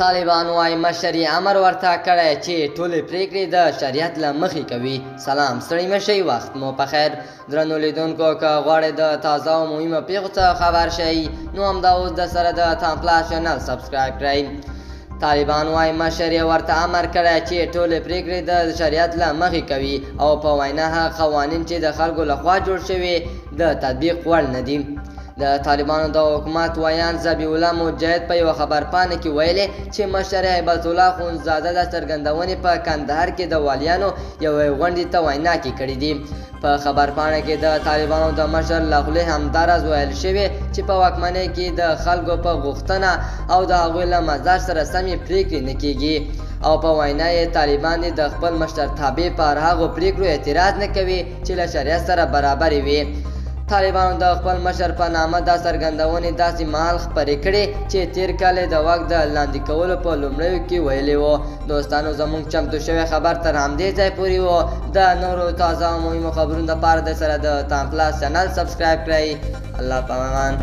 طالبان وايي مشر یې امر ورته کړی چې ټولې پریکړې د شریعت له مخې کوي. سلام، ستړي مه شئ، وخت مو په خیر. درنو لیدونکو، که غواړئ د تازه او مهمو پیښو څخه خبر شئ نو همدا اوس د سره د تامپلاس چینل سبسکرایب کړئ. طالبان وايي مشر یې ورته امر کړی چې ټولې پریکړې د شریعت له مخې کوي او په وینا هغه قوانین چې د خلکو لخوا جوړ شوي د تطبیق وړ نه دي. د طالبانو د حکومت ویاند ذبیح الله مجاهد په یوه خبرپاڼه کې ویلي چې مشر هبت الله اخوندزاده دا څرګندونې په کندهار کې د والیانو یوې غونډې ته وینا کې کړې دي. په خبرپاڼه کې د طالبانو د مشر له خولې همداراز ویل شوي چې په واکمنۍ کې د خلکو په غوښتنه او د هغوی له مزاج سره سمې پرېکړې نه کېږي او په وینا یې طالبان دې د خپل مشرتابه پر هغو پرېکړو اعتراض نه کوي چې له شریعت سره برابرې وي. طالبانو د خپل مشر په نامه دا څرګندونې داسې مهال خپرې کړې چې تېر کال یې د واک د لاندې کولو په لومړیو کې ویلي وو. دوستانو، زموږ چمتو شوی خبر تر همدې ځای پورې و. د نورو تازه او مهمو خبرونو لپاره د سره د تامپلاس چینل سبسکرایب کړئ. الله پامان.